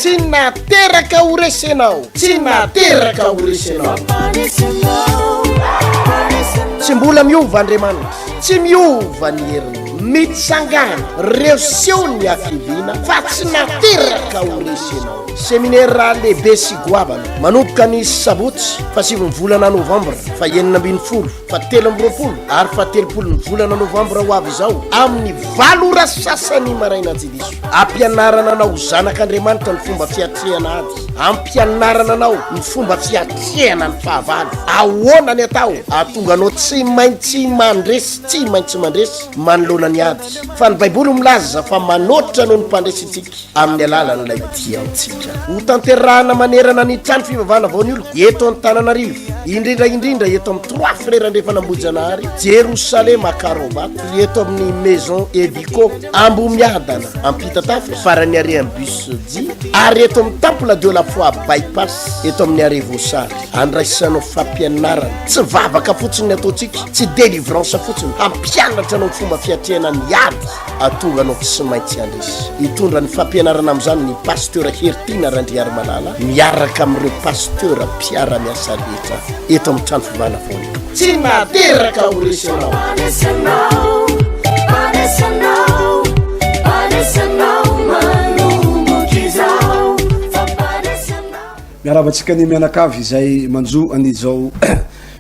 Tsy nateraka ho resy ianao, tsy nateraka ho resy ianao. Tsy mbola miova Andriamanitra, tsy miova ny heriny. Mitsangàna, reseo ny hakiviana fa tsy nateraka ho resy ianao. Seminera lehibe sy goavana manomboka ny sabotsy fahasivin'ny volana novambra faha 16, faha 23 ary faha 30 ny volana novambra ho avy izao amin'ny valo ora sasany maraina tsy diso. Ampianarana anao ho zanak'Andriamanitra ny fomba fiatrehana ady. Ampianarana anao ny fomba fiatrehana ny fahavalo. Ahoana ny atao ahatonga anao tsy maintsy mandresy, tsy maintsy mandresy manoloana ny ady. Fa ny Baiboly milaza fa manoatra noho ny mpandresy isika amin'ny alalan'ilay tia antsika. Hotanterahana manerana ny trano fivavahana vao ny oloko eto Antananarivo, indrindra indrindra eto amin'ny Trois Frères Andrefan'Ambohijanahary, Jerosalema Karobato, eto amin'ny Maison Evico Ambohimiadana, Ampitatafika, faran'ny arrêt amin'ny bus J, ary eto amin'ny Temple de la Foi Bypass, eto amin'ny arrêt Voasary. Andraisanao fampianarana, tsy vavaka fotsiny ny ataontsika, tsy délivrance fotsiny, hampianatra anao ny fomba fiatrehana ny ady ahatonga anao tsy maintsy handresy. Hitondra ny fampianarana amin'izany ny Pasteur Heritiana Randriarimalala miaraka amin'ireo Pasteur mpiara-miasa rehetra eto amin'ny trano fivavahana Voanio. Tsy nateraka ho resy anao. Miarahaba antsika ny mianakavy izay manjo an'izao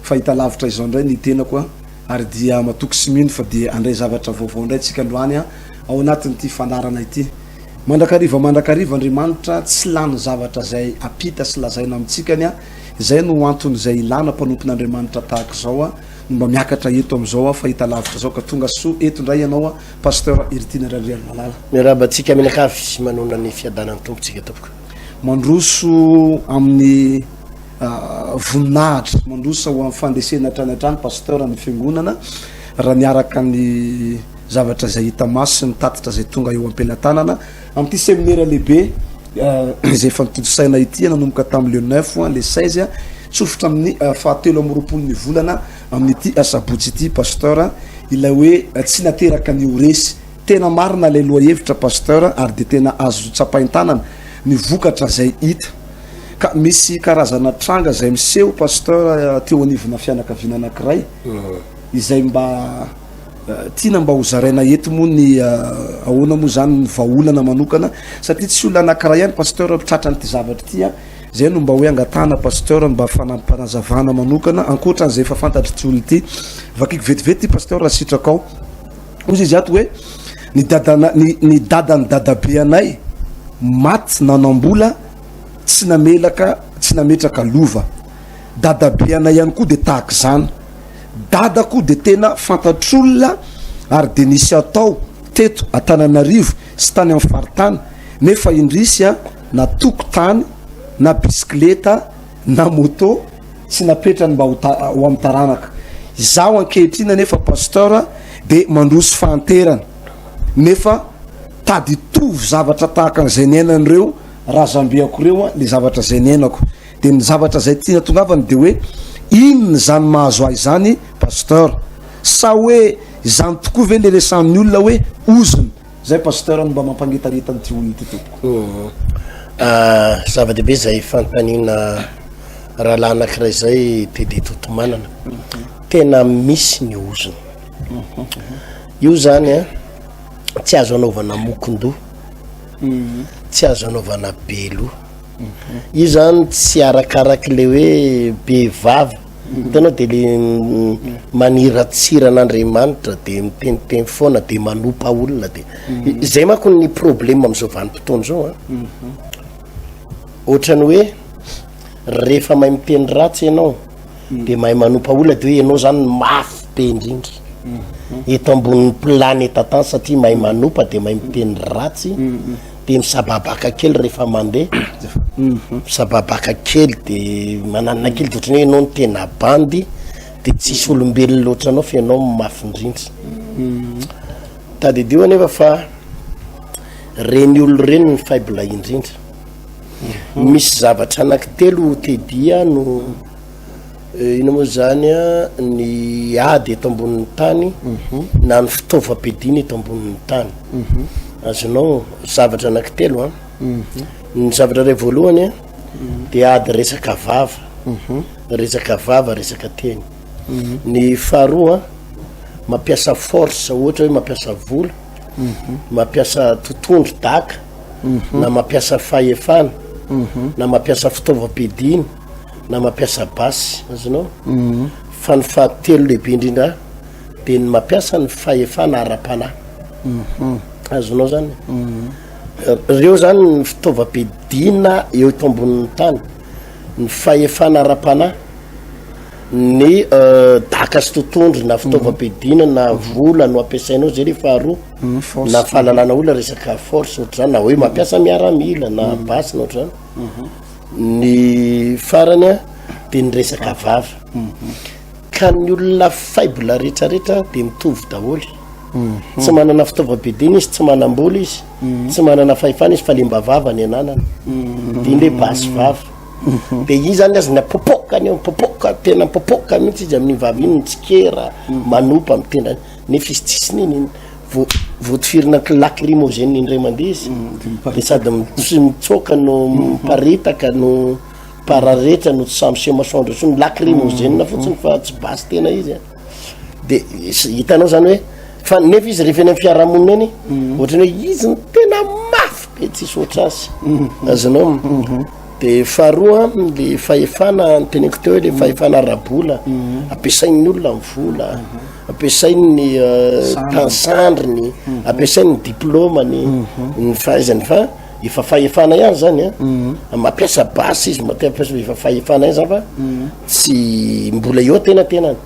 fahitalavitra izao indray ny tenako a ary dia matoky sy mino fa dia handray zavatra vaovao indray tsika androany a ao anatin'ity fandaharana ity. Mandrakariva mandrakariva Andriamanitra tsy lany zavatra izay apita sy lazaina amintsika ny a Izay no antony izay ilana mpanompon'Andriamanitra tahaka izao a no mba miakatra eto amin'izao a fahitalavitra izao ka tonga soa eto indray ianao a Pasteur Heritiana Randriarimalala. Miarahaba antsika mianakavy sy manonona ny fiadanan'ny Tompo tsika tompoko. Mandroso amin'ny voninahitra, mandroso ho amin'ny fandresena hatrany hatrany Pasteur ny fiangonana raha miaraka ny zavatra izay hita maso sy ny tatitra izay tonga eo am-pelatanana amin'ity seminera lehibe izay efa notontosaina ity nanomboka tamin'ny le neuf le 16 tsofotra amin'ny fahatelo amby 20 ny volana amin'ity asabotsy ity pasteur ilay hoe tsy nateraka ny ho resy. Tena marina ilay lohahevitra pasteur ary dia tena azo tsapain-tanana ny vokatra izay hita. Ka misy karazana tranga izay miseho pasteur teo anivona fianakaviana anankiray izay mba Tiana mba ho zaraina eto moa ny ahoana moa zany ny vahaolana manokana satria tsy olona anankiray ihany pasteur tratran'ity zavatra ity a, zay no mba hoe angatahana pasteur mba fanampanazavana manokana ankoatran'izay efa fantatr'ity olona ity. Vakiko vetivety ity pasteur raha sitrakao. Hoy izy ato hoe ny dadana ny ny dadan'ny dadabe anay maty nanam-bola tsy namelaka tsy nametraka lova. Dadabe anay ihany koa dia tahak'izany. Dadako dia tena fantatr'olona ary dia nisy atao teto Antananarivo sy tany amin'ny faritany nefa indrisy a na tokotany na bisikileta na moto tsy napetrany mba ho ho amin'ny taranaka. Izaho ankehitriny anefa Pasteur dia mandroso fahanterana nefa tady hitovy zavatra tahaka an'izay niainan'ireo razambeako ireo le zavatra izay niainako. Dia ny zavatra izay tiana tongavana dia hoe inona izany mahazo ahy izany Pasteur? Sa hoe izany tokoa ve le resahan'ny olona hoe ozona? Zay Pasteur no mba mampangetareta an'ity olona ity tompoko. Zava-dehibe izay fanontaniana rahalahy anankiray izay TD Totomanana. Tena misy ny ozona. Io zany an, tsy azo anaovana mokon-doha, tsy azo anaovana be loha. Io zany tsy arakarak'le hoe be vava, hitanao de le maniratsira an'Andriamanitra de miteniteny foana de manopa olona de zay manko ny problème am'zao vanim-potoana zao an, ohatrany hoe rehefa mahay miteny ratsy ianao de mahay manopa olona de hoe ianao zany mafy be indrindra eto ambonin'ny planeta tany satria mahay manopa de mahay miteny ratsy. de misababaka kely rehefa mandeha, misababaka kely de mananona kely de ohatran'ny hoe ianao no tena bandy de tsisy olombelona ohatranao fa ianao no mafy indrindra. Tadidio anefa fa reny olona ireny ny faible indrindra. Misy zavatra anankitelo Teddy no Inona moa izany ny ady eto ambonin'ny tany na ny fitaovam-piadiana eto ambonin'ny tany? Azonao zavatra anankitelo an. Ny zavatra iray voalohany a, dia ady resaka vava, resaka vava, resaka teny. Ny faharoa, mampiasa force, ohatra hoe mampiasa vola, mampiasa totondro, daka, na mampiasa fahefana, na mampiasa fitaovam-piadiana, na mampiasa basy, azonao? Fa ny fahatelo lehibe indrindra dia ny mampiasa ny fahefana ara-panahy. Azonao zany? Reo zany ny fitaovam-piadiana eo eto ambonin'ny tany, ny fahefana ara-panahy, ny daka sy totondry na fitaovam-piadiana na vola no ampiasainao zay le faharoa, na fahalalana olona resaka force ohatr'izany, na hoe mampiasa miaramila na basy na ohatr'izany. Ny farany a de ny resaka vava. Ka ny olona faible rehetrarehetra de mitovy daholo. Tsy manana fitaovam-piadiana izy, tsy manam-bola izy, tsy manana fahefana izy fa le mba vava ny ananany. De iny hoe basy vava. De iny zany azy na popoka ny eo, mipopoka, tena mipopoka mihitsy izy amin'iny vava iny, mitsikera, manopa, mitendra, nefa izy tsisy n'inona. Vo- voatifirina lacrymogène indray mandeha izy, de sady mitsoaka no miparitaka no Pararetra no tsy samy miseho masoandro intsony, lacrymogène fotsiny fa tsy basy tena izy a. De hitanao zany hoe fa nefa izy rehefa eny amin'ny fiarahamonina eny ohatrany hoe izy no tena mafy be tsisy ohatr'azy. Azonao? De faharoa le fahefana noteneniko teo hoe le fahefana ara-bola, ampiasain'ny olona ny vola, ampiasainy ny tan-sandriny, ampiasainy ny diplaomany, ny fahaizany fa Efa fahefana ihany zany a, mampiasa basy izy, mampiasa efa fahefana ihany zany fa tsy mbola eo antenatenany.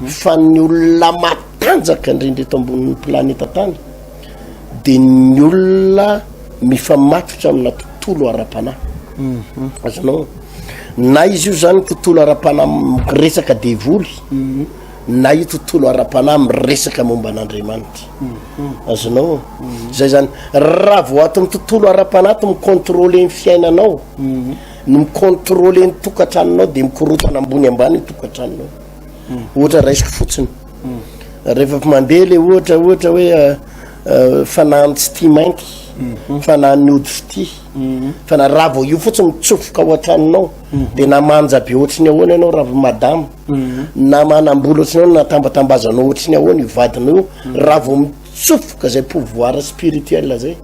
Fa ny olona matanjaka indrindra eto ambonin'ny planeta tany de ny olona mifamatotra amina tontolo ara-panahy. Azonao? Na izy io zany tontolo ara-panahy miresaka devoly, na io tontolo ara-panahy miresaka momba an'Andriamanitra. Azonao? Zay zany. Raha vao ato amin'ny tontolo ara-panahy ato mi-contrôler ny fiainanao, no mi-contrôler ny tokantranonao dia mikorotana ambony ambany ny tokantranonao. Ohatra raisiko fotsiny. Rehefa mandeha le ohatra ohatra hoe fanahin'ny tsy tia mainty, fanahin'ny ody fitia, fanahy raha vao io fotsiny mitsofoka ao an-tranonao dia na manja be ohatry ny ahoana ianao raha vao madama, Na manam-bola ohatry ny ahoana na tambatambazanao ohatry ny ahoana io vadinao io, raha vao mitsofoka zay pouvoir spirituel zay,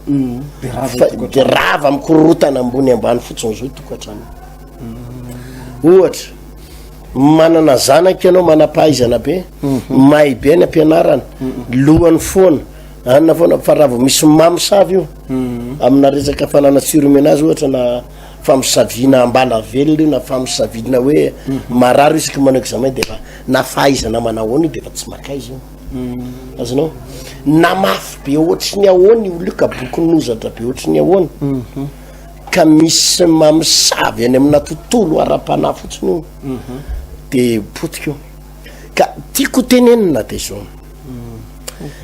fa de rava mikorotana ambony ambany fotsiny zao tokantrano. Ohatra, manana zanaka ianao manam-pahaizana be, mahay be any am-pianarana, lohany foana, anona foana, fa raha vao misy mamosavy io, amina resaka fanana surmenage ohatra na famosaviana ambala velona io na famosaviana hoe marary io isaky manao examen de efa na fahaizana manahoana io de efa tsy makaiza io azonao na mafy be ohatry ny ahoana io olona io ka bokin'ozatra be ohatry ny ahoana ka misy mamosavy any amina tontolo ara-panahy fotsiny io de potika io ka tiako tenenina de zao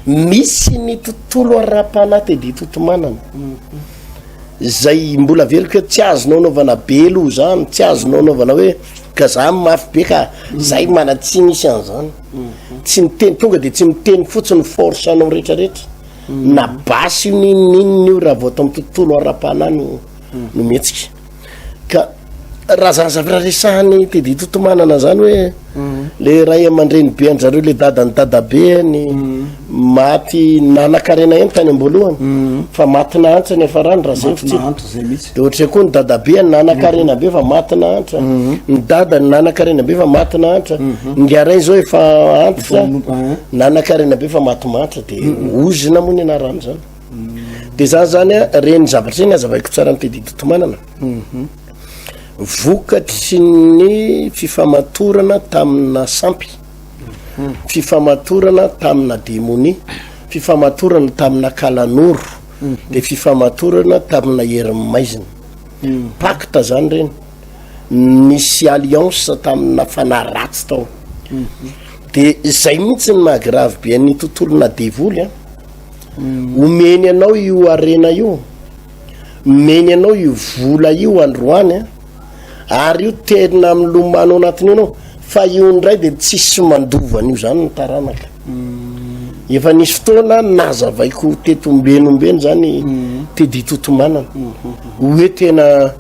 misy ny tontolo ara-panahy te de totomanana Zay mbola averiko hoe tsy azonao anaovana be aloha zany, tsy azonao anaovana hoe ka za mafy be ka zay manan-tsy misy an'zany. Tsy miteny, tonga de tsy miteny fotsiny force anao retraretra. Na basy io n'inon'inona io raha vao ato amin'ny tontolo ara-panahy no no mihetsika. Ka raha zany zavatra resahan'i Teddy Totomanana zany hoe le ray aman-dreny be an-jareo le dadan'i dadabeany maty nanan-karena ihany tany am-boalohany fa maty nahantra ny hafarany raha zay ny fitsipika. De ohatr'izay koa ny dadabeany nanan-karena be fa maty nahantra, ny dadany nanan-karena be fa maty nahantra, ny ngaray zao efa antitra nanan-karena be fa maty mahantra de ozona moa ny anaran'izany. De zany zany a, reny zavatra reny azavaiko tsara amin'i Teddy Totomanana. Vokatry ny fifamatorana tamina sampy, fifamatorana tamina demonia, fifamatorana tamina kalanoro, de fifamatorana tamina herin'ny maizina. Pacte zany reny, nisy alliance tamina fanahy ratsy tao. De zay mihitsy ny maha grave be an'ny tontolona devoly an. Omeny anao io harena io. Omeny anao io vola io androany an, ary io tena milomano ao anatin'io ianao, fa io indray dia tsisy mandova an'io zany ny taranaka. Efa nisy fotoana nazavaiko teto ombeny ombeny zany mm. Teddy Totomanana hoe tena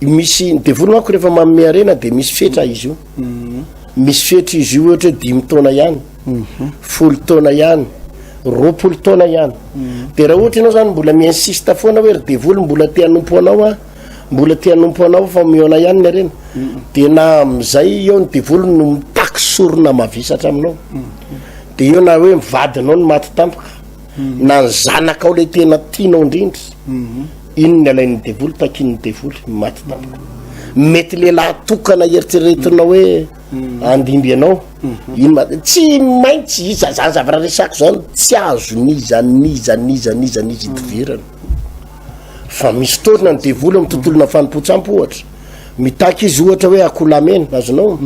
misy ny devoly manko rehefa manome harena de misy fetra izy io. Misy fetra izy io ohatra hoe dimy taona ihany, 10 taona ihany, 20 taona ihany. De raha ohatra ianao zany mbola mi-insiste foana hoe ry devoly mbola te hanompo anao aho, mbola te hanompo anao fa omeo anay ihany ny harena, de na am'zay eo ny devoly no mitaky sorona mavesatra aminao. De eo na hoe ny vadinao no maty tampoka, na ny zanakao le tena tianao indrindra, iny ny alain'ny devoly, takian'ny devoly, maty tampoka. Mety lehilahy tokana eritreretinao hoe andimby anao, iny maty. Tsy maintsy iza zany zavatra resako zany, tsy azon'iza n'iza n'iza n'iza n'iza idivirana. Fa misy fotoana ny devoly amin'ny tontolona fanompoan-tsampy ohatra, mitaky izy ohatra hoe akoholahy mena, azonao?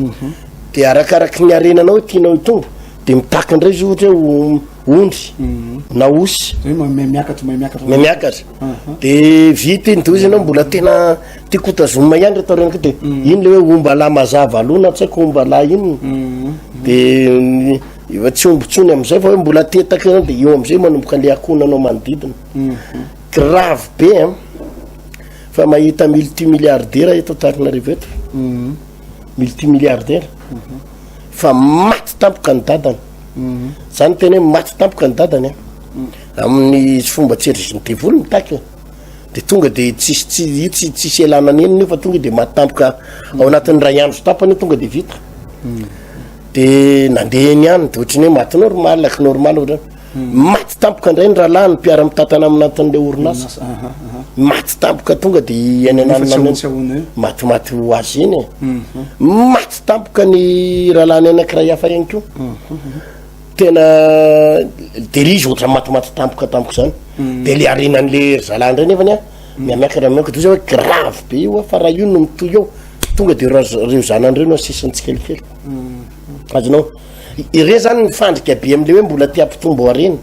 De arakaraky ny harenanao tianao hitombo, de mitaky indray izy ohatra hoe ondry na osy. Zay hoe miha-miakatra, miha-miakatra. Miha-miakatra. De vita iny de hoy izy ianao mbola tena tiako ho tazomina ihany reto harena de iny le hoe ombalahy mazava aloha na tsy haiko ombalahy inona. De efa tsy omby intsony am'izay fa hoe mbola tetaka ihany de eo am'izay manomboka le akohonanao manodidina. Grave be an! Fa mahita multimilliardaire eto Antananarivo eto. Multimilliardaire. Fa maty tampoka ny dadany. Zany tena hoe maty tampoka ny dadany an. Amin'ny fomba tsy eritreretin'ny devoly mitaky e. De tonga de tsisy tsy io tsy tsisy ialana nenina io fa tonga de maty tampoka ao anatin'ny iray andro sy tapany io tonga de vita. De nandeha eny ihany de ohatran'ny hoe maty normal, normal ohatran'ny. Maty tampoka indray ny rahalahiny mpiara-mitantana amin'ny anatin'ilay orinasa. Maty tampoka tonga de eny ananona matimaty ho azy eny e. Maty tampoka ny rahalahiny anankiray hafa ihany koa. Tena de le izy ohatran'ny matimaty tampoka tampoka zany. De le harenan'le ry zalahy indray nefany a mihamiakatra mihamiakatra de hoe grave be io a fa raha io no mitohy eo tonga de reo zanany reo no asesiny tsikelikely. Azonao? Ireo zany mifandrika be amle hoe mbola te hampitombo harena.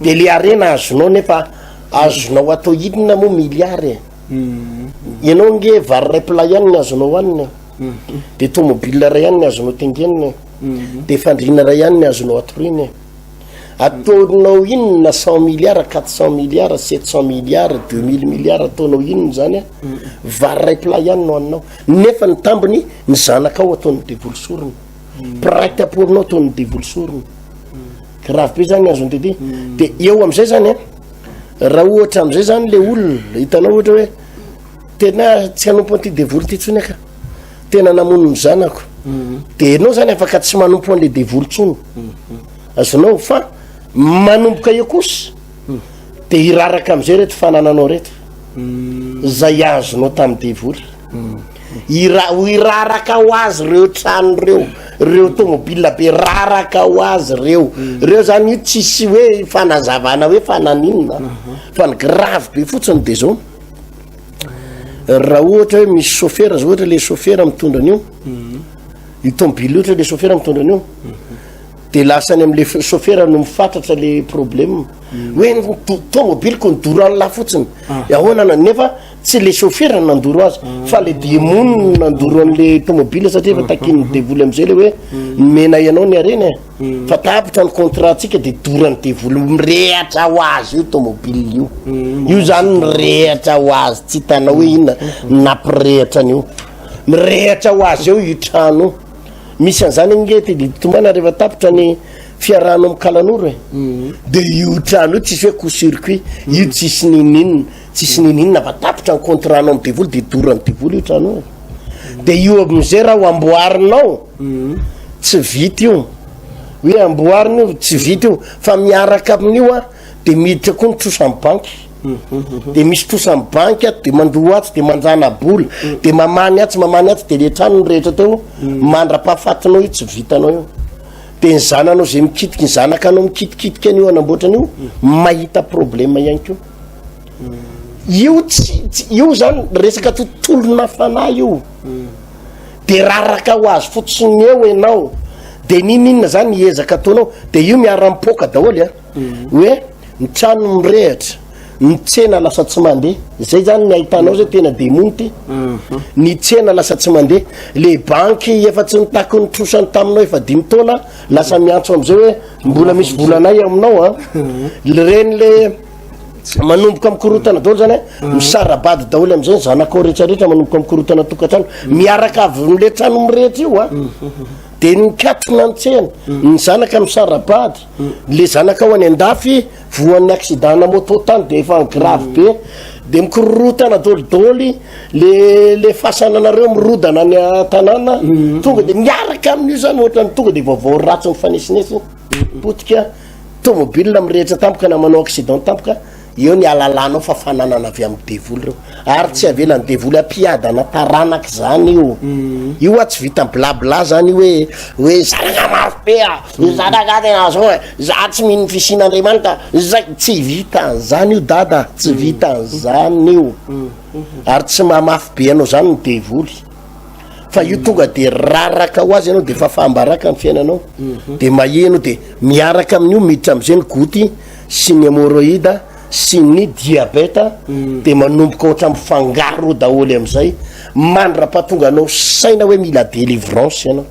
De le harena azonao nefa azonao atao inona moa milliard e? Ianao nge vary iray plat ihany ny azonao hohanina e. De tomobile iray ihany ny azonao tengenina e. De fandriana iray ihany ny azonao atoriana e. Ataonao inona 100 milliards, 400 milliards, 700 milliards, 2000 milliards, ataonao inona zany a? Vary iray plat ihany no haninao. Nefa ny tambiny ny zanakao ataon'ny devoly sorona. Mpiray tampo aminao ataon'ny devoly sorona. Grave be zany ny azon'i Teddy. De eo am'izay zany a, raha ohatra am'izay zany le olona, hitanao ohatra hoe tena tsy hanompo an'ity devoly ity intsony aho ka, tena namono ny zanako. De ianao zany afaka tsy manompo an'le devoly intsony. Azonao fa manomboka eo kosa de hiraraka am'izay reto fanananao reto. Zay azonao tamin'ny devoly. Ira- ho iraraka ho azy reo trano reo, reo tomobile be raraka ho azy reo. Reo zany io tsisy hoe fanazavana hoe fa naninona. Fa ny grave be fotsiny de zao. Raha ohatra hoe misy chauffeur zao ohatra le chauffeur mitondra an'io, io tomobile io ohatra le chauffeur mitondra an'io, de lasa any am'le chauffeur no mifatratra le problème. Hoe ny tomobiliko nidoro an'lah fotsiny. Ahoana na nefa Tsy le chauffeur no nandoro azy fa le demony no nandoro an'le tomobile satria efa takian'ny devoly am'zay le hoe nomenay anao ny harena e. Fa tapitra ny contrat-tsika de doran'ny devoly mirehatra ho azy io tomobile io. Io zany mirehatra ho azy tsy hitanao hoe inona nampirehatra an'io. Mirehatra ho azy eo io trano io. Misy an'izany ange ty tomana rehefa tapitra ny fiarahanao amin'ny kalanoro e. De io trano io tsisy hoe court circuit, io tsisy ninoninona. Tsisy ninoninona fa tapitra ny contrat nao am devoly de doran'ny devoly io trano io. De io amizay raha ho amboarinao tsy vita io. Hoe amboarina io tsy vita io fa miaraka amin'io a de miditra koa ny trosa am banky. De misy trosa am banky ato de mandoa atsy de manjana-bola de mamany atsy mamany atsy de le trano nirehitra teo mandra-pahafatinao io tsy vitanao io. De ny zananao zay mikitiky ny zanakanao mikitikitika an'io hanamboatra an'io mahita problème ihany koa. Io tsy tsy io zany resaka tontolona fanahy io. De raraka ho azy fotsiny eo ianao. De n'inon'inona zany ezaka ataonao de io miara-mipoaka daholo a. Hoe ny trano mirehatra, ny tsena lasa tsy mandeha. Zay zany ny ahitanao zay tena demony ty. Ny tsena lasa tsy mandeha. Le banky efa tsy nitaky ny trosany taminao efa dimy taona lasa miantso am'izay hoe mbola misy volanay aminao a. Reny le. Manomboka mikorotana daholo zany a, misara-bady daholo am'izay ny zanakao rehetrarehetra, manomboka mikorotana tokantrano, miaraka avy am'le trano mirehitra io a, de mikatona ny tsena, ny zanaka misara-bady, le zanakao any an-dafy voan'ny accident-na moto tany de efa grave be, de mikorotana daholidoly le le fasana anareo mirodana any an-tanàna, tonga de miaraka amin'io zany ohatran'ny tonga de vaovao ratsy mifanesinesy, potika. Tomobile mirehitra tampoka na manao accident tampoka, eo ny alalanao fa fananana avy amin'ny devoly ireo. Ary tsy avelan'ny devoly hampiadana taranaka izany io. Io hoa tsy vita blabla zany io hoe hoe zanaka mafy be a, zanaka tena zao e, za tsy mino ny fisian'Andriamanitra, zay, tsy vitan'izany io dada, tsy vitan'izany io. Ary tsy mahamafy be anao zany ny devoly. Fa io tonga de raraka ho azy ianao de fafaham-baraka ny fiainanao, de maheno de miaraka amin'io miditra am'izay ny goty sy ny hémorroïde sy ny diabète, de manomboka ohatra mifangaro daholo am'izay mandra-pahatonga anao saina hoe mila délivrance ianao.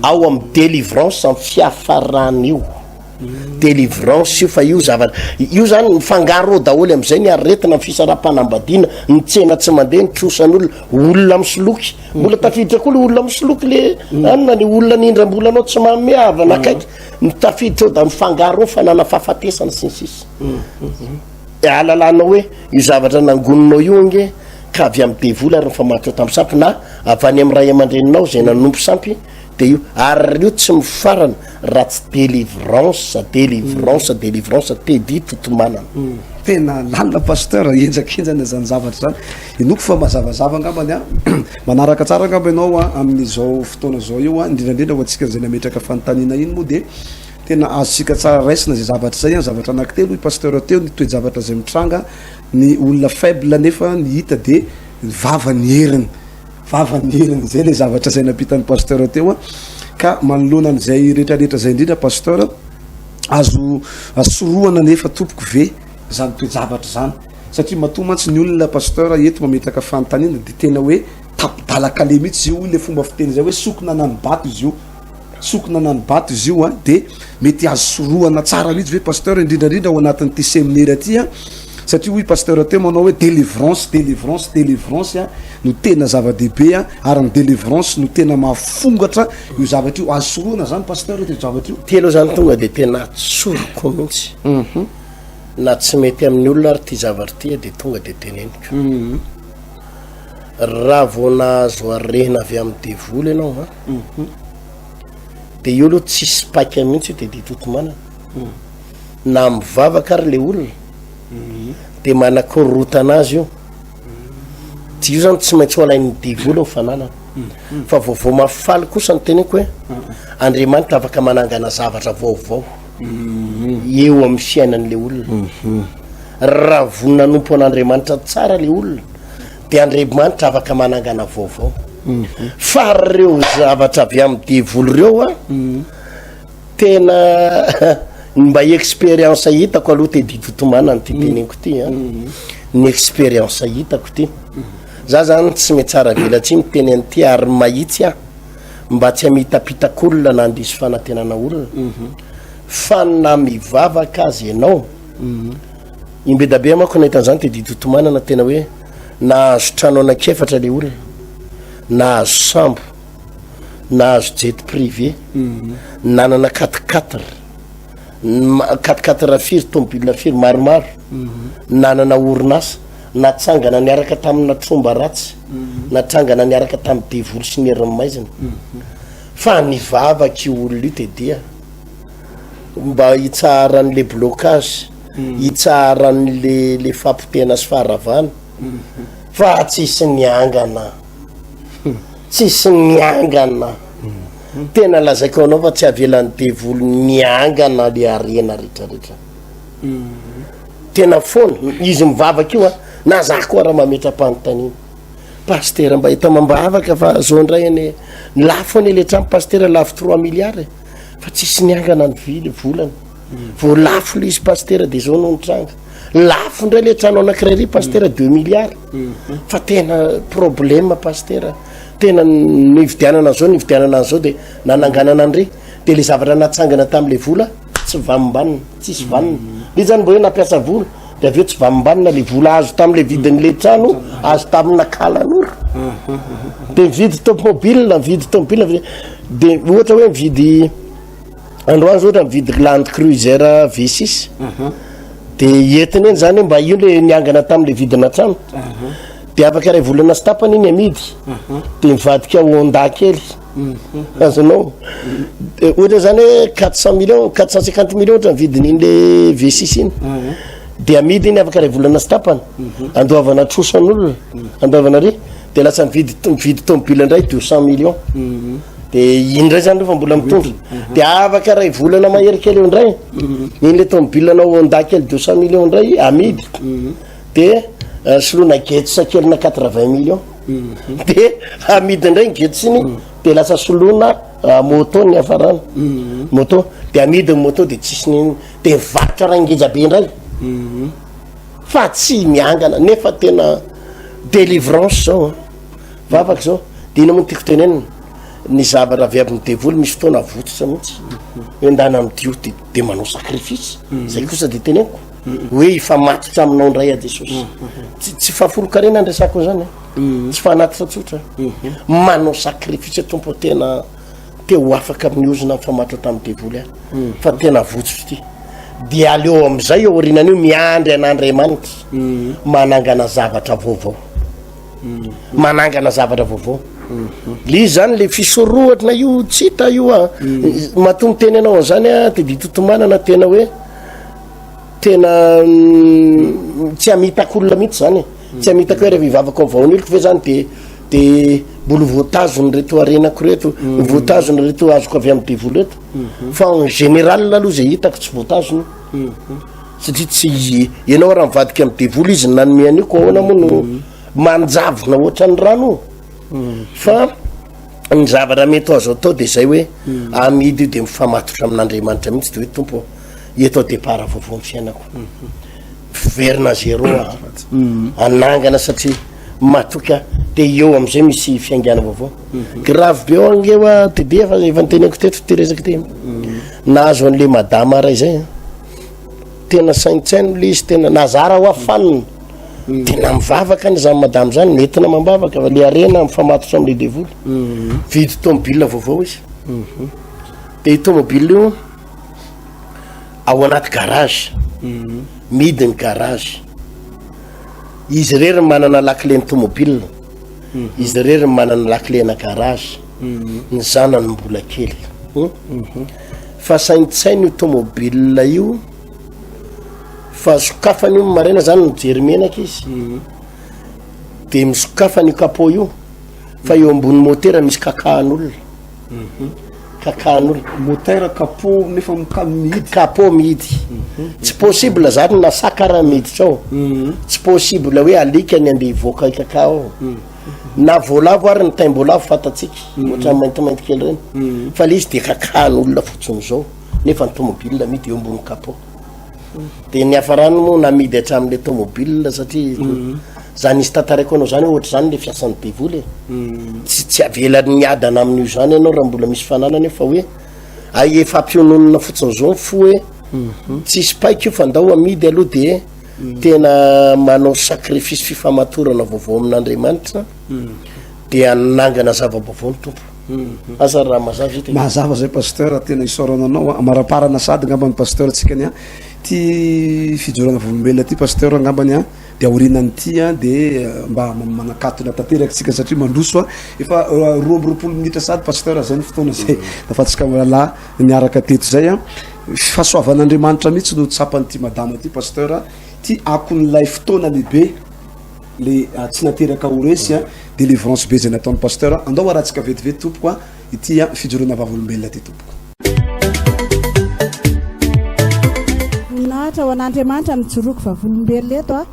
Ao amin'ny délivrance ny fiafaran'io. Délivrance io fa io zavatra io zany mifangaro ao daholo am'izay ny aretina, ny fisaraham-panambadiana, ny tsena tsy mandeha, ny trosan'olona, olona misoloky, mbola tafiditra koa le olona misoloky le anona, ny olona nindram-bola anao tsy manome havana akaiky, ny tafiditra ao da mifangaro ao fanana fahafatesana sy ny sisa. Ahalalanao hoe io zavatra nangoninao io ange ka avy amin'ny devoly ary nifamatotra tamin'ny sampy na avy any amin'ny ray aman-dreninao izay nanompo sampy de io ary io tsy mifarana raha tsy délivrance, délivrance, délivrance, Teddy Totomanana. Tena lalina Pasteur, henjakenjana izany zavatra izany. Inoako fa mazavazava angambany an, manaraka tsara angamba ianao an amin'izao fotoana izao io an, indrindra indrindra ho antsika izay nametraka fanontaniana iny moa dia tena azontsika tsara raisina izay zavatra izay an, zavatra anankitelo hoy Pasteur teo, ny toe-javatra izay mitranga, ny olona faible nefa ny hita dia ny vava ny heriny. Vava ny heriny zay le zavatra zay nampitan'ny pasteur teo a ka manoloana an'izay rehetrarehetra zay indrindra pasteur azo sorohana nefa tompoko ve zany toe-javatra zany satria matoa mantsy ny olona pasteur eto mametraka fanontaniana de tena hoe tapi-dalakale mihitsy izy io hoy le fomba fiteny zay hoe sokina nanibato izy io Sokina nanibato izy io an, de mety azo sorohana tsara mihitsy ve pasteur indrindra indrindra ao anatin'ity seminera ty an, satria hoy pasteur teo manao hoe delivrance delivrance delivrance an no tena zava-dehibe an, ary ny delivrance no tena mahafongatra io zavatra io, azo sorohana zany pasteur io zavatra io? Ty aloha zany tonga de tena tsoriko mihitsy, na tsy mety amin'ny olona ary ty zavatra ty de tonga de teneniko, raha vao nahazo harena avy amin'ny devoly ianao an, De io aloha tsisy paika mihitsy io Teddy Totomanana. Na mivavaka ary le olona de manakorotana azy io. Tsy io zany tsy maintsy ho alain'ny devoly ho fananana. Fa vaovao mahafaly kosa ny teneko hoe Andriamanitra afaka manangana zavatra vaovao eo amin'ny fiainan'le olona. Raha vonona hanompo an'Andriamanitra tsara le olona de Andriamanitra afaka manangana vaovao. Fa reo zavatra avy amin'ny devoly reo a, tena ny mba expérience hitako aloha Teddy Totomanana ty teneniko ty a, ny expérience hitako ty, za zany tsy mihatsara velatsihy miteny an'ity ary mahitsy aho mba tsy hamitapitak'olona na handiso fanantenana olona, fa na mivavaka aza ianao, Imbedabe manko nahita an'izany Teddy Totomanana tena hoe nahazo trano anankiefatra le olona, nahazo sambo, nahazo jet privé, nanana quatre quatre, quatre quatre firy, tomobile firy, maromaro, nanana orinasa, natsangana niaraka tamina tromba ratsy, natsangana niaraka tamin'ny devoly sy ny herin'ny maizina. Fa nivavaka io olona io Teddy a. Mba hitsaharan'le blocage, hitsaharan'le le fapotehana sy faharavana fa tsisy niangana, tsisy niangana, tena lazaiko anao fa tsy avelan'ny devoly miangana le harena retraretra, tena foana izy mivavaka io a, na za koa raha mametra-panontaniana, pasitera mba hita mambavaka fa zao ndray anie, lafo anie le trano pasitera, lafo trois milliards e. Fa tsisy niangana ny vily volana. Vao lafo le izy pasitera de zao no nitranga. Lafo indray le trano anankiray ry pasitera deux milliards. Fa tena problème pasitera. Tena nividianana an'izao nividianana an'izao de nananganana an'ry. De le zavatra natsangana tam'le vola tsy vanombanona, tsisy vanona. Le zany mba hoe nampiasa vola. De avy eo tsy vanombanona le vola azo tamle vidin'le trano azo tamina kalanoro. De mividy tomobile, mividy tomobile, de ohatra hoe mividy androany zao ohatra mividy Land Cruiser V6. De entiny eny zany hoe mba io le niangana tamle vidina trano. De afaka iray volana sy tapany iny amidy. De mivadika Honda kely. Azonao? De ohatra zany hoe 400 millions, 450 millions ohatra ny vidin'iny le V6 iny. De amidy iny afaka iray volana sy tapany. Andoavana trosan'olona, andoavana ry, de lasa mividy mividy tomobile indray 200 millions. De iny indray zany rehefa mbola mitondra. De afaka iray volana mahery kely eo indray, iny le tomobile anao Honda kely 200 millions indray amidy. De soloina Getz kely na 80 millions. De amidy indray ny Getz iny, de lasa soloina moto ny hiafarany. Moto, de amidy ny moto de tsisy n'inona, de mivarotra raha ngeza be indray. Fa tsy miangana, nefa tena délivrance zao an, vavaka zao. De inona moa no tiako tenenina, ny zavatra avy amin'ny devoly misy fotoana avotsotra mihitsy, hoe ndana midio de de manao sacrifice, zay kosa de teneniko. Hoe hifamatotra aminao indray aho Jesosy. Tsy tsy fahafolon-karena ny resako an'izany e. Tsy fanatitra tsotra. Manao sacrifice Tompo tena te ho afaka amin'ny ozona mifamatotra tamin'ny devoly aho. Fa tena votsotra ity. Dia aleo amin'izay eo aorianan'io miandry an'Andriamanitra manangana zavatra vaovao. Manangana zavatra vaovao. Le izy zany le fisorohana io tsy hita io a. Matoa miteny anao an'izany aho dia ditotomanana tena hoe Tena tsy hamitaka olona mihitsy zany e. Tsy hamitaka hoe rehefa hivavaka ao vaon'oloko ve zany de de mbola ho voatazona reto harenako reto, ho voatazona reto azoko avy amin'ny devoly reto. Fa en général aloha zay hitako tsy voatazona io. Satria tsy ianao raha mivadika amin'ny devoly izy no nanome an'io ko ahoana moa no manjavona ohatran'ny rano io. Fa ny zavatra mety ho azo atao de zay hoe amidy io de mifamatotra amin'Andriamanitra mihitsy de hoe Tompo ô, eto départ vaovao ny fiainako, miverina zéro aho, hanangana satria matoky aho de eo am'izay misy fiaingàna vaovao. Grave be ao ange hoa TD fa efa noteneniko teto ty resaka ty, nahazo an'le madama ray zay an, tena saintsaino le izy, tena nazara hoa fanina, tena mivavaka any zany madama zany, nentina amam-bavaka fa le harena mifamatotra am'le devoly, mividy tomobile vaovao izy, de io tomobile io ao anaty garage, mihidy ny garage, izy irery ny manana lakile ny tomobile, izy irery ny manana lakile na garage, ny zanany mbola kely, fa saintsaino io tomobile io fa sokafany io maraina zany mijery menaka izy, de misokafany io capot io fa eo ambony motera misy kakahan'olona. Kakahan'olona. Moteur capot nefa mihidy. Capot mihidy. Tsy possible zany na saka raha miditra ao. Tsy possible hoe alika ny andeha hivoaka hikaka ao. Na voalavo ary ny taim-boalavo fantatsika. Ohatran'ny maintimainty kely ireny. Fa le izy dia kakahan'olona fotsiny izao nefa ny tomobile mihidy eo ambony capot. De ny niafarany moa namidy hatramin'le tomobile satria zany izy tantaraiko anao zany hoe ohatr'izany le fiasan'ny devoly e. Tsy tsy avelany miadana amin'io zany ianao raha mbola misy fananana eo fa hoe ay efa ampiononina fotsiny zao ny fo hoe tsisy paika io fa ndao amidy aloha de tena manao sacrifice fifamatorana vaovao amin'Andriamanitra de hanangana zava-baovao ny Tompo. Asa raha mazava ity. Mazava zay Pasteur, tena isaorana anao a. Amaraparana sady angamba ny Pasteur tsika ny a. Ty fijorana volombelona ty Pasteur angambany a, de aorinan'ity a de mba manakatona tanteraka tsika satria mandroso a. Efa 22 minitra sady Pasteur zay ny fotoana zay nafatsika mirahalahy niaraka teto zay a. Fahasoavan'Andriamanitra mihitsy no tsapan'ity madama ty Pasteur, ty akon'ilay fotoana lehibe. Le tsy nateraka ho resy a, delivrance be zay nataon'i pasteur a, andao arahantsika vetivety tompoko a, ity a fijoroana vavolombelona ity tompoko. Voninahitra ho an'Andriamanitra ny hijoroako vavolombelona eto a,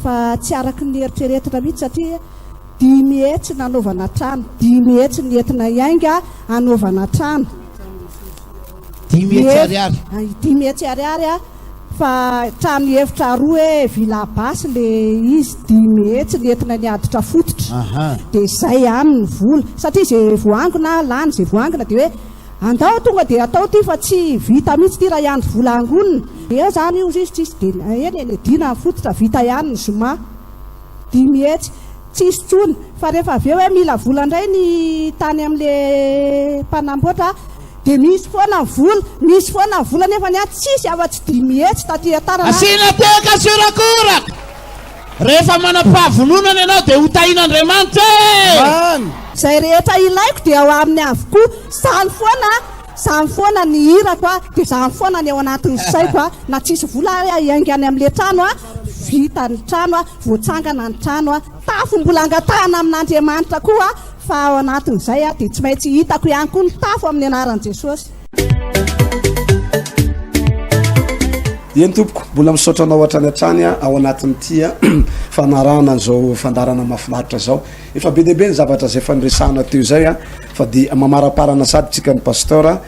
fa tsy araky ny eritreretina mihitsy satria 500 nanaovana trano, 500 ny entina hiainga hanaovana trano. 500 ariary. 500 ariary a. Fa trano efitra roa hoe villa basse le izy 500 ny entina ny aditra fototra de zay any ny vola satria ze voangona lany ze voangona de hoe andao tonga de atao ty fa tsy vita mihitsy ty raha hiandry vola angonina. Eo izany io izy tsisy dia eny e, niadiana ny fototra, vita ihany ny zoma. 500, tsisy intsony. Fa rehefa avy eo hoe mila vola indray ny tany amin'ilay mpanamboatra dia misy foana ny vola, misy foana ny vola nefa ny ahy tsisy afa-tsy 500 taty an-tanana. Asiana tehaka sy horakoraka. Rehefa manam-pahavononana ianao dia ho tahian'Andriamanitra e! Amen. Izay rehetra ilaiko dia ao aminy avokoa. Izany foana, izany foana ny hirako a, dia izany foana ny ao anatin'ny saiko a, na tsisy vola ary aho hiainga any amin'ilay trano a, vita ny trano a, voatsangana ny trano a, tafo mbola angatahana amin'Andriamanitra koa fa ao anatin'izay a dia tsy maintsy hitako ihany koa ny tafo amin'ny anaran'i Jesosy. Eny tompoko, mbola misaotra anao hatrany hatrany ao anatin'ity fanarahana an'izao fandaharana mahafinaritra izao. Efa be dia be ny zavatra izay efa niresahana teo izay fa dia mamaraparana sady tsika ny pasteur.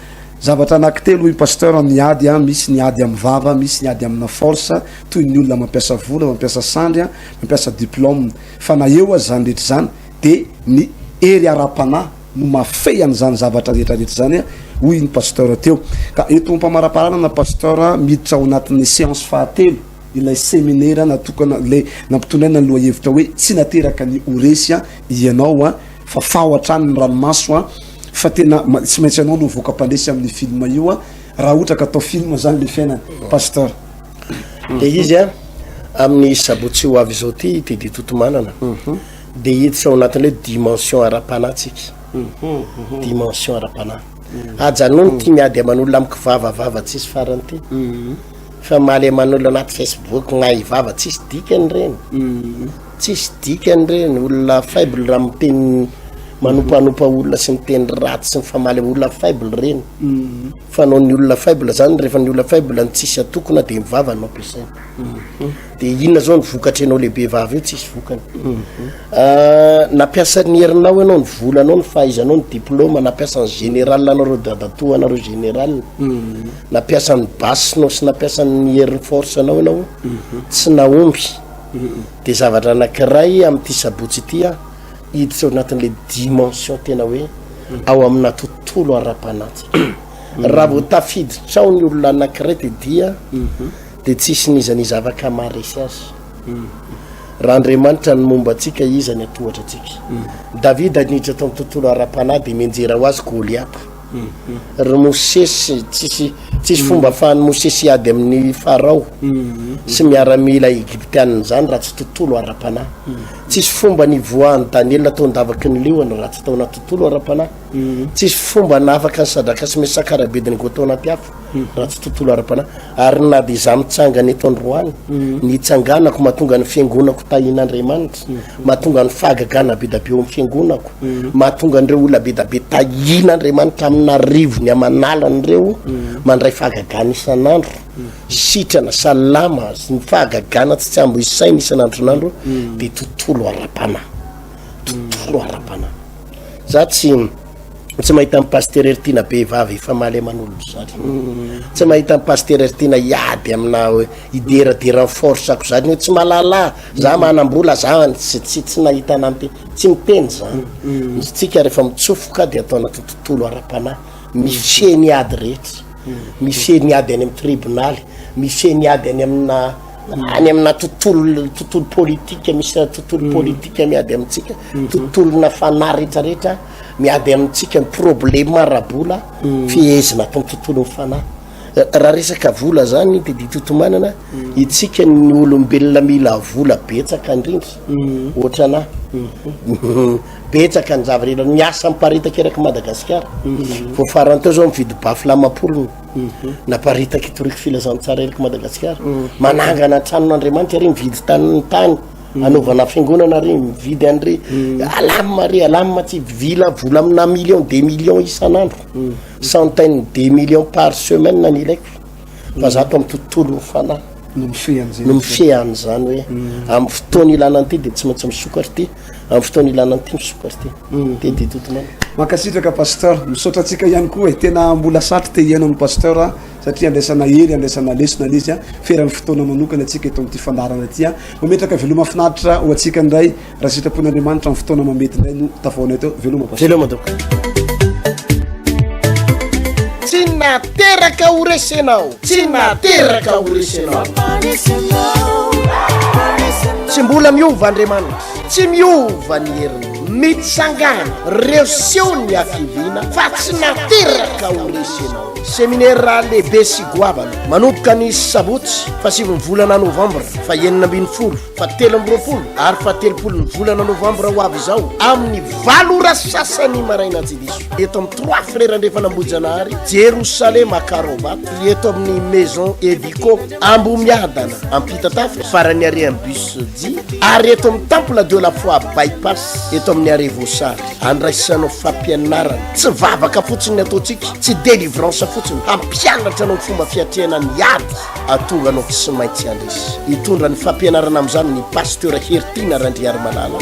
Zavatra anankitelo hoy pasteur ny ady, misy ny ady amin'ny vava, misy ny ady amina force toy ny olona mampiasa vola, mampiasa sandry, mampiasa diplôme. Fa na eo aza izany rehetra izany dia ny hery ara-panahy no mahafehy an'izany zavatra rehetra rehetra izany hoy ny pasteur teo. Ka eto ampamaraparanana pasteur miditra ao anatin'ny séance fahatelo ilay seminera natokana ilay nampitondraina ny lohahevitra hoe tsy nateraka ny ho resy ianao a fa faho hatrany ny ranomaso a fa tena tsy maintsy ianao no voaka mpandresy amin'ny film io a raha ohatra ka atao film zany le fiainana pasteur. De izy a amin'ny sabotsy ho avy izao ty Teddy Totomanana. Dia hiditra ao anatin'ilay hoe dimension ara-panahy tsika. Dimension ara-panahy. Ajanony ity miady aman'olona amiko vavavava tsisy farany ity. Fa maly aman'olona anaty Facebook mahay vava tsisy dikany ireny. Tsisy dikany ireny. Olona faible raha miteny manompanopa olona sy miteny ratsy sy mifamaly amin'ny olona faible ireny. Fanaon'ny olona faible zany rehefa ny olona faible ny tsisy atokona dia ny vava no ampiasaina. De inona zao ny vokatry ianao lehibe vava io tsisy vokany. Nampiasa ny herinao ianao, ny volanao, ny fahaizanao, ny diplôme, nampiasa ny général anareo dadatoa anareo général, nampiasa ny base-nao sy nampiasa ny herin'ny force anao ianao, tsy nahomby. De zavatra anankiray amin'ity sabotsy ity aho, hiditra ao anatin'le dimension tena hoe ao amina tontolo ara-panahy. Raha vao tafiditra ao ny olona anankiray de dia dia tsisy n'iza n'iza afaka maharesy azy. Raha Andriamanitra no momba antsika, iza ny hatohatra antsika? Davida niditra tao amin'ny tontolo ara-panahy dia mianjera ho azy Goliata. Ry Mosesy, tsisy tsisy fomba afahan'i Mosesy hiady amin'ny Farao sy miaramila egyptianina izany raha tsy tontolo ara-panahy. Tsisy fomba nivoahan'i Daniela tao an-davaky ny liona raha tsy tao anaty tontolo ara-panahy. Tsisy fomba nahafaka an'i Sadraka sy Mesaka ary Abednego tao anaty afo raha tsy tontolo ara-panahy. Ary na dia izaho mitsangana eto androany, ny hitsanganako mahatonga ny fiangonako tahian'Andriamanitra, mahatonga ny fahagagana be da be eo amin'ny fiangonako, mahatonga an'ireo olona be da be tahian'Andriamanitra amin'arivony aman'alany ireo mandray fahagagana isan'andro, sitrana, salama, ny fahagagana tsy tsy ambo isaina isan'andron'andro dia tontolo ara-panahy. Tontolo ara-panahy. Za tsy tsy mahita an'i Pasitera Heritiana be vava hifamaly aman'olona zany. Tsy mahita an'i Pasitera Heritiana hiady amina hideradera ny force-ko zany hoe tsy mahalala, za manam-bola za tsy tsy tsy nahita anah miteny, tsy miteny zany. Tsika rehefa mitsofoka dia atao anaty tontolo ara-panahy, mifehy ny ady rehetra, mifehy ny ady any amin'ny tribonaly, mifehy ny ady any amina any amina tontolo tontolo politika misy tontolo politika miady amintsika, tontolona fanahy rehetrarehetra miady amintsika, ny problema ara-bola fehezina ato amin'ny tontolon'ny fanahy. Raha resaka vola zany de ditotomanana, itsika ny olombelona mila vola betsaka indrindra, ohatra anah, betsaka ny zava-rehetra, ny asa miparitaka eraky Madagasikara, vao farany teo zao mividy bafla amam-polony, naparitaka hitoriko filazantsara eraky Madagasikara, manangana tranon'Andriamanitra ary mividy tany tany, anaovana fiangonana ry mividy an'ry alamina ry alamina tsy vila vola amina million des millions isan'andro centaine des millions par semaine ny ilaiko fa za to amin'ny tontolon'ny fanahy no mifehy an'izay no mifehy an'izany hoe amin'ny fotoana ilana an'ity de tsy maintsy misokatra ity amin'ny fotoana ilana an'ity misokatra ity de de totomana Mankasitraka Pasteur, misaotra antsika ihany koa e, tena mbola satry te hihaino an'i Pasteur a. Satria andraisana hery, andraisana lesona ilay izy, feran'ny fotoana manokana antsika eto amin'ity fandaharana ity. Mametraka veloma finaritra ho antsika indray, raha sitrapon'Andriamanitra amin'ny fotoana mamety indray no tafahoana eto. Veloma Pasteur. Veloma tompoko. Tsy. Tsy nateraka ho resenao, tsy nateraka ho resenao. Tsy mbola miova Andriamanitra, tsy miova ny heriny. Mitsangana, reseo ny hakiviana fa tsy nateraka ho resenao. Seminera lehibe sy goavana, manomboka ny sabotsy fahasivin'ny volana novambra faha 16, faha 23 ary faha 30 ny volana novambra ho avy izao amin'ny valo ora sasany maraina tsy diso eto amin'ny Trois Frères Andrefan'Ambohijanahary, Jerosalema Karaobato, eto amin'ny Maison Evico Ambohimiadana Ampitatafika, faran'ny arrêt amin'ny bus J, ary eto amin'ny Temple de la Foi Bypass eto amin'ny arrêt Voasary. Andraisanao fampianarana, tsy vavaka fotsiny ny ataontsika, tsy délivrance fotsiny, hampianatra anao ny fomba fiatrehana ny ady ahatonga anao tsy maintsy handresy. Hitondra ny fampianarana amin'izany ny Pasteur Heritiana Randriarimalala.